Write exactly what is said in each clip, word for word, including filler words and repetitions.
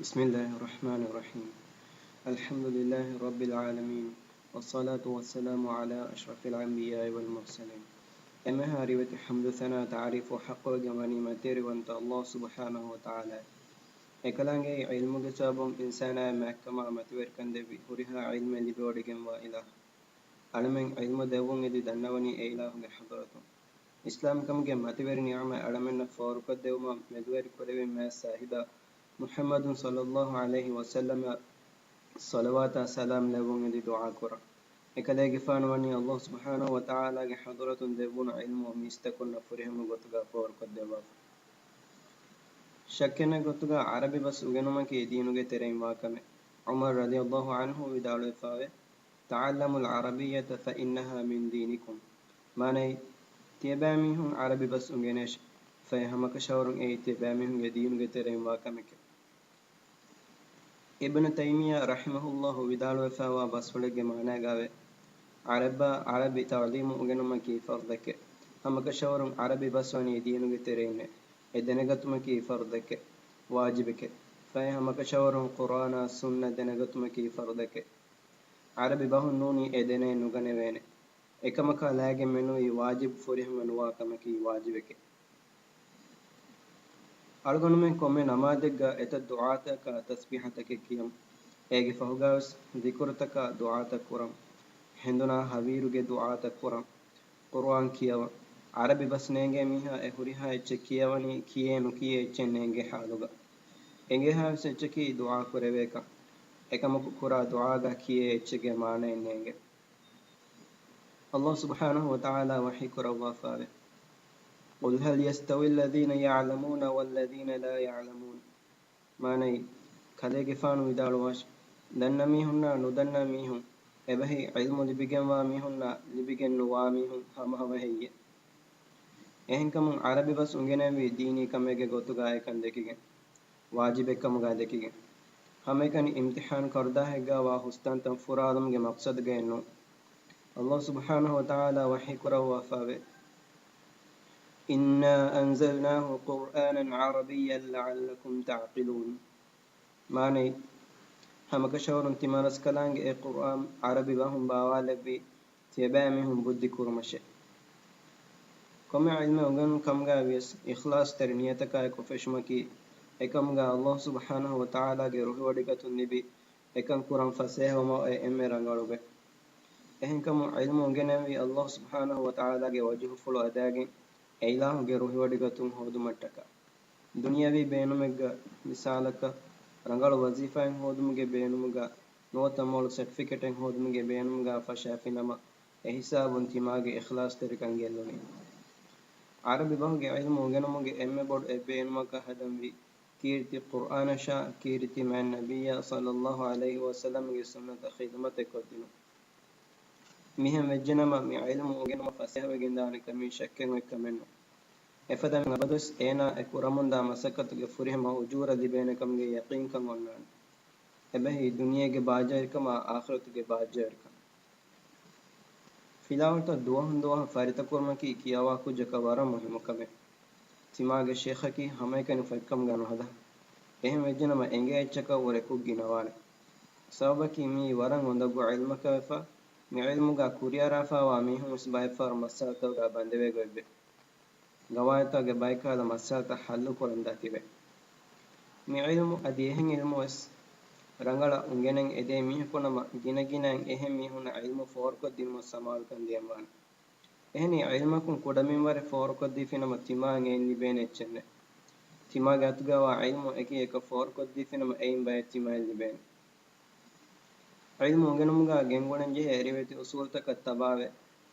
بسم الله الرحمن الرحيم. الحمد لله رب العالمين، والصلاة والسلام على أشرف الأنبياء والمرسلين. އެންމެހާ ރިވެތި ޙަމްދު ސަނާ ތަޢުރީފު ޙައްޤުވެގެން ވަނީ މަތިވެރިވަންތަ ﷲ ސުބްޙާނަހޫ ވަތަޢާލާއޭ. އެކަލާނގެއީ ޢިލްމުގެ ސަބަބުން އިންސާނާއަށް މާތްކަމާ މަތިވެރިކަން ދެއްވި ހުރިހާ ޢިލްމެއް ލިބިވޮޑިގެންވާ އިލާހު. އަޅަމެން ޢިލްމު ދެއްވުން އެދި ދަންނަވަނީ އެ އިލާހުގެ ޙަޟްރަތުން. އިސްލާމްކަމުގެ މަތިވެރި ނިޢުމަތް އަޅަމެންނަށް ފޯރުކޮށްދެއްވުމަށް މެދުވެރިކުރެވި މާތް ސާހިބާ މުޙައްމަދު ޞައްލައްލާހު ޢަލައިހި ވަސައްލަމަށް ޞަލަވާތާ ސަލާމް ލެއްވުން އެދި ދުޢާ ކުރަން. އެކަލޭގެފާނު ވަނީ ﷲ ސުބްޙާނަހޫ ވަތަޢާލާގެ ޙަޟްރަތުން ދެއްވުނު ޢިލްމު މީސްތަކުންނަށް ފުރިހަމަ ގޮތުގަ ފޯރުކޮށްދެއްވާފަ. ޝައްކެއް ނެތް ގޮތުގަ ޢަރަބި ބަސް އުގެނުމަކީ ދީނުގެ ތެރެއިން ވާ ކަމެއް. ޢުމަރު ރަޟިޔައްލާހު ޢަންހު ވިދާޅުވެފައެވެ. تعلموا العربية فإنها من دينكم. މާނައީ، ތިޔަބައިމީހުން ޢަރަބި ބަސް އުނގެނޭށި. ފަހެ ހަމަކަށަވަރުން އެއީ ތިޔަބައިމީހުންގެ ދީނުގެ ތެރެއިން ވާ ކަމެކެވެ. އިބްނު ތައިމިއްޔާ ރަޙިމަހުﷲ ވިދާޅުވެފައިވާ ބަސްފުޅެއްގެ މާނައިގައެވެ. ޢަރަބާ ޢަރަބި ތަޢުލީމު އުނގެނުމަކީ ފަރުޟެކެވެ. ހަމަކަށަވަރުން ޢަރަބި ބަސް ވަނީ ދީނުގެ ތެރެއިންނެވެ. އެ ދެނެގަތުމަކީ ފަރުޟެކެވެ. ވާޖިބެކެވެ. ފަހެ ހަމަކަށަވަރުން ޤުރުއާނާ ސުންނަ ދެނެގަތުމަކީ ފަރުޟެކެވެ. ޢަރަބި ބަހުން ނޫނީ އެ ދެނެއް ނުގަނެވޭނެ. އެކަމަކާ ލާގެން މެނުވީ ވާޖިބު ފުރިހަމަ ނުވާ ކަމަކީ ވާޖިބެކެވެ. އަޅުގަނޑުމެން ކޮންމެ ނަމާދެއްގަ އެތައް ދުޢާތަކާ ތަސްބީޙަތަކެއް ކިޔަން. އޭގެ ފަހުގަވެސް ޛިކުރުތަކާ ދުޢާތައް ކުރަން. ހެނދުނާ ހަވީރުގެ ދުޢާތައް ކުރަން. ޤުރުއާން ކިޔަވަން. ޢަރަބި ބަސް ނޭނގޭ މީހާ އެ ހުރިހާ އެއްޗެއް ކިޔަވަނީ ކިޔޭ ނުކިޔޭ އެއްޗެއް ނޭނގޭ ޙާލުގަ. އެނގޭހާވެސް އެއްޗަކީ ދުޢާ ކުރެވޭކަން. އެކަމަކު ކުރާ ދުޢާގަ ކިޔޭ އެއްޗެއްގެ މާނައެއް ނޭނގެ. ﷲ ސުބްޙާނަހޫ ވަތަޢާލާ ވަޙީ ކުރައްވާފައެވެ. قل هل يستوي الذين يعلمون والذين لا يعلمون. މާނައީ، ކަލޭގެފާނު ވިދާޅުވާށި، ދަންނަ މީހުންނާ ނުދަންނަ މީހުން، އެބަހީ ޢިލްމު ލިބިގެންވާ މީހުންނާ ލިބިގެން ނުވާ މީހުން ހަމަހަމަ ހެއްޔޭ؟ އެހެންކަމުން ޢަރަބި ބަސް އުނގެނެންވީ ދީނީ ކަމެއްގެ ގޮތުގައި އެކަން ދެކިގެން، ވާޖިބެއްކަމުގައި ދެކިގެން. ހަމައެކަނި އިމްތިޙާން ކަރުދާހެއްގައިވާ ހުސްތަންތަން ފުރާލުމުގެ މަޤްޞަދުގައެއް ނޫން. ﷲ ސުބްޙާނަހޫ ވަތަޢާލާ ވަޙީ ކުރައްވާފައެވެ. إنا أنزلناه قرآنا عربيا لعلكم تعقلون. މާނައީ، ހަމަކަށަވަރުން ތިމާރަސްކަލާނގެ އެ ޤުރުއާން ޢަރަބި ބަހުން ބާވާލެއްވީ، ތިޔަބައިމީހުން ބުއްދި ކުރުމަށޭ. ކޮންމެ ޢިލްމެއް އުނގެނުން ކަމުގައި ވިޔަސް، އިޚްލާޞްތެރި ނިޔަތަކާއެކު ފެށުމަކީ، އެކަމުގަ ﷲ ސުބްޙާނަހޫ ވަތަޢާލާގެ ރުހިވޮޑިގަތުން ލިބި، އެކަން ކުރަން ފަސޭހަވުމަށް އެ އެންމެ ރަނގަޅު ގޮތް. އެހެންކަމުން ޢިލްމު އުނގެނެންވީ ﷲ ސުބްޙާނަހޫ ވަތަޢާލާގެ ވަޖުހުފުޅު އަދާގެން، އެ އިލާހުގެ ރުހިވޮޑިގަތުން ހޯދުމަށްޓަކާ. ދުނިޔަވީ ބޭނުމެއްގަ، މިސާލަކަށް، ރަނގަޅު ވަޒީފާއެއް ހޯދުމުގެ ބޭނުމުގަ، ނުވަތަ މޮޅު ސެޓްފިކެޓެއް ހޯދުމުގެ ބޭނުމުގަ ފަށާފިނަމަ، އެހިސާބުން ތިމާގެ އިޚްލާޞްތެރިކަން ގެއްލުނީ. ޢަރަބި ބަހުގެ ޢިލްމު އުނގެނުމުގެ އެންމެ ބޮޑު އެއްބޭނުމަކަށް ހަދަންވީ، ކީރިތި ޤުރުއާނަށާ، ކީރިތި މާތް ނަބިއްޔާ ޞައްލައްލާހު ޢަލައިހި ވަސައްލަމްގެ ސުންނަތަށް ޚިދުމަތެއް ކޮށްދިނުން. މިހެން ވެއްޖެނަމަ، މި ޢިލްމު އުނގެނުމަށް ފަސޭހަވެގެންދާނެ ކަމީ ޝައްކެއް އޮތް ކަމެއް ނޫން. އެފަދަ މި އަބަދުވެސް އޭނާ އެ ކުރަމުންދާ މަސައްކަތުގެ ފުރިހަމަ އުޖޫރަ ލިބޭނެ ކަމުގެ ޔަޤީންކަން އޮންނާނެ. އެބަހީ ދުނިޔޭގެ ބާއްޖަވެރިކަމާ އާޚިރަތުގެ ބާއްޖަވެރިކަން. ފިލާވަޅުތައް ދުވަހުން ދުވަހަށް ފަރިތަކުރުމަކީ ކިޔަވާ ކުއްޖަކަށް ވަރަށް މުހިއްމު ކަމެއް. ތިމާގެ ޝޭޚަކީ ހަމައެކަނި ފޮތްކަމުގަ ނުހަދާ. އެހެން ވެއްޖެނަމަ އެނގޭ އެއްޗަކަށް ވުރެ ކުށް ގިނަވާނެ. ސަބަބަކީ މިއީ ވަރަށް އުނދަގޫ ޢިލްމަކަށް ވެފަ، މި ޢިލްމުގަ ކުރިއަރާފައިވާ މީހުން ވެސް ބައެއްފަހަރު މައްސަލަތަކުގަ ބަނދެވޭ ގޮތްވޭ. ގަވާއިދުތަކުގެ ބައެއްކަހަލަ މައްސަލަތައް ޙައްލު ކުރަން ދަތިވޭ. މި ޢިލްމު އަދި އެހެން ޢިލްމުވެސް ރަނގަޅަށް އުނގެނެން އެދޭ މީހަކު ނަމަ، ގިނަގިނައިން އެހެން މީހުންނަށް ޢިލްމު ފޯރުކޮށްދިނުމަށް ސަމާލުކަން ދޭންވާނެ. އެހެނީ ޢިލްމަކުން ކުޑަމިންވަރެއް ފޯރުކޮށްދީފިނަމަ ތިމާއަށް އެއިން ލިބޭނެ އެއްޗެއްނެތް. ތިމާގެ އަތުގައިވާ ޢިލްމު އެކި އެކަށް ފޯރުކޮށްދީފިނަމަ އެއިން ބައެއް ތިމާއަށް ލިބޭނެ. ޢިލްމު އުނގެނުމުގަ ގެންގުޅެންޖެހޭ ރިވެތި އުޞޫލުތަކަށް ތަބާވެ،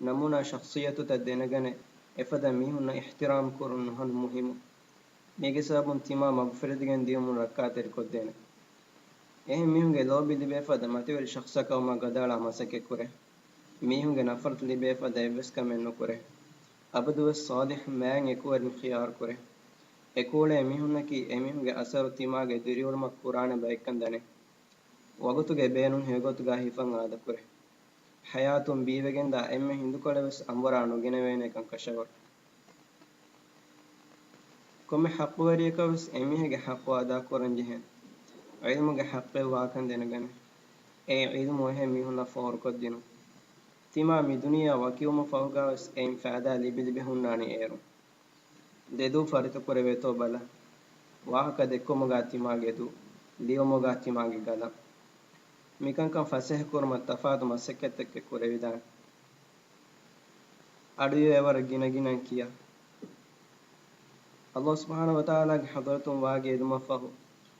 ނަމޫނާ ޝަޚްޞިއްޔަތުތައް ދެނެގަނެ، އެފަދަ މީހުންނަށް އިޙްތިރާމް ކުރުން ނުހަނު މުހިއްމު. މީގެ ސަބަބުން ތިމާ މަގުފުރެދިގެން ދިޔުމުން ރައްކާތެރިކޮށްދޭނެ. އެހެން މީހުންގެ ލޯބި ލިބޭ ފަދަ މަތިވެރި ޝަޚްޞަކަށް ވުމަށް ގަދައަޅާ މަސައްކަތްކުރޭ. މީހުންގެ ނަފްރަތު ލިބޭ ފަދަ އެއްވެސް ކަމެއް ނުކުރޭ. އަބަދުވެސް ޞާލިޙް މާތް އެކުވެރިން ޚިޔާރުކުރޭ. އެކޯޅޭ މީހުންނަކީ އެމީހުންގެ އަސަރު ތިމާގެ ދިރިއުޅުމަށް ކުރާނެ ބައެއްކަން ދަނޭ. ވަގުތުގެ ބޭނުން ހެޔޮގޮތުގަ ހިފަން އާދަކުރޭ. ޙަޔާތުން ބީވެގެންދާ އެންމެ ހިނދުކޮޅެއް ވެސް އަނބުރާ ނުގެނެވޭނެކަން ކަށަވަރު. ކޮންމެ ޙައްޤުވެރިޔަކަށް ވެސް އެމީހެއްގެ ޙައްޤު އަދާކުރަން ޖެހޭނެ. ޢިލްމުގެ ޙައްޤެއް ވާކަން ދެނެގަނެ. އެ ޢިލްމު އެހެން މީހުންނަށް ފޯރުކޮށްދިނުން. ތިމާ މި ދުނިޔެއަށް ވަކިވުމަށް ފަހުގަވެސް އެއިން ފައިދާ ލިބިލިބި ހުންނާނީ އޭރު. ދެދޫ ފަރިތަކުރެވޭތޯ ބަލަ. ވާހަކަ ދެއްކުމުގަ ތިމާގެ ދޫ، ލިޔުމުގަ ތިމާގެ ގަލަން. މިކަންކަން ފަސޭހަ ކުރުމަށް ތަފާތު މަސައްކަތްތަކެއް ކުރެވިދާނެ. އަޑުއިވޭވަރަށް ގިނަގިނައިން ކިޔާ. ﷲ ސުބްޙާނަހޫ ވަތަޢާލާގެ ޙަޟްރަތުން ވާގި ޢިލްމަށްފަހު،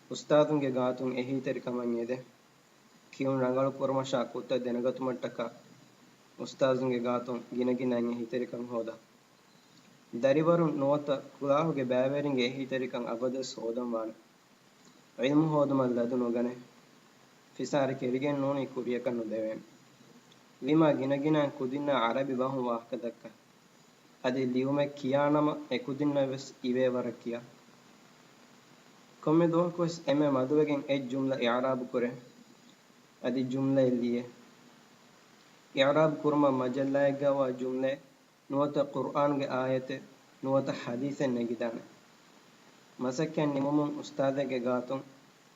އުސްތާޛުންގެ ގާތުން އެހީތެރިކަމަށް އެދޭ. ކިޔުން ރަނގަޅު ކުރުމަށާ ކުށްތައް ދެނެގަތުމަށްޓަކާ، އުސްތާޛުންގެ ގާތުން ގިނަގިނައިން އެހީތެރިކަން ހޯދާ. ދަރިވަރުން ނުވަތަ ކުލާހުގެ ބައިވެރިންގެ އެހީތެރިކަން އަބަދުވެސް ހޯދަން ވާނެ. ޢިލްމު ހޯދުމަށް ލަދު ނުގަނޭ. ފިސާރި ކެރިގެން ނޫނީ ކުރިޔަކަށް ނުދެވޭނެ. ވީމާ ގިނަގިނައިން ކުދިންނާ ޢަރަބި ބަހުން ވާހަކަ ދައްކާ. އަދި ލިޔުމެއް ކިޔާނަމަ އެ ކުދިންނަށް ވެސް އިވޭ ވަރަށް ކިޔާ. ކޮންމެ ދުވަހަކުވެސް އެންމެ މަދުވެގެން އެއް ޖުމްލަ އިޢުރާބު ކުރޭ. އަދި ޖުމްލައެއް ލިޔޭ. އިޢުރާބު ކުރުމަށް މަޖައްލާއެއްގައިވާ ޖުމްލައެއް، ނުވަތަ ޤުރްއާންގެ އާޔަތެއް، ނުވަތަ ޙަދީޘެއް ނެގިދާނެ. މަސައްކަތް ނިމުމުން އުސްތާޛެއްގެ ގާތުން،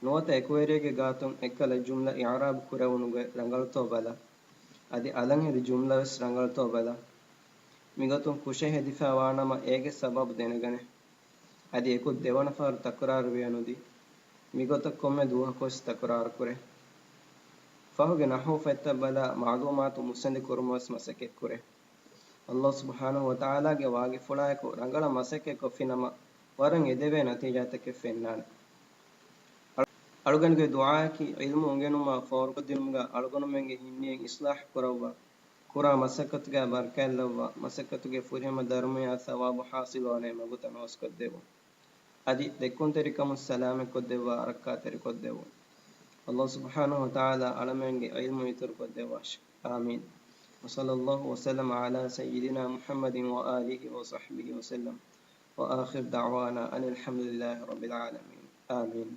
ނުވަތަ އެކުވެރިއެއްގެ ގާތުން އެއްކަލަ ޖުމްލަ އިޢުރާބު ކުރެވުނުގެ ރަނގަޅުތޯ ބަލާ. އަދި އަލަށް ހެދި ޖުމްލަވެސް ރަނގަޅުތޯ ބަލާ. މިގޮތުން ކުށެއް ހެދިފައި ވާނަމަ އޭގެ ސަބަބު ދެނެގަނެ. އަދި އެކު ދެވަނަ ފަހަރު ތަކުރާރު ވެޔަނުދީ. މިގޮތަށް ކޮންމެ ދުވަހަކުވެސް ތަކުރާރު ކުރޭ. ފަހުގެ ނަޙުވު ފޮތްތައް ބަލާ، މަޢުލޫމާތު މުއްސަނދި ކުރުމަށް ވެސް މަސައްކަތް ކުރޭ. ﷲ ސުބްޙާނަހޫ ވަތަޢާލާގެ ވާގިފުޅާއެކު ރަނގަޅަށް މަސައްކަތްކޮށްފިނަމަ، ވަރަށް އެދެވޭ ނަތީޖާތަކެއް ފެންނާނެ. އަޅުގަނޑުގެ ދުޢާއަކީ ޢިލްމު އުނގެނުމަށް ފޯރުކޮށްދިނުމުގަ އަޅުގަނޑުމެންގެ ހިންނިޔަތް އިޞްލާޙު ކުރައްވާ، ކުރާ މަސައްކަތުގައި ބަރަކާތް ލައްވާ، މަސައްކަތުގެ ފުރިހަމަ ދަރުމަޔާ ޘަވާބު ޙާޞިލުވާނޭ މަގުތައް ނުވަސްކޮށްދެއްވުން. އަދި ދެއްކުންތެރިކަމުން ސަލާމަތްކޮށްދެއްވާ، ރައްކާތެރިކޮށްދެއްވުން. ﷲ ސުބްޙާނަހޫ ވަތަޢާލާ އަޅަމެންގެ ޢިލްމު އިތުރުކޮށްދެއްވާށި. އާމީން. وصلى الله وسلم على سيدنا محمد وآله وصحبه وسلم. وآخر دعوانا أن الحمد لله رب العالمين. آمين.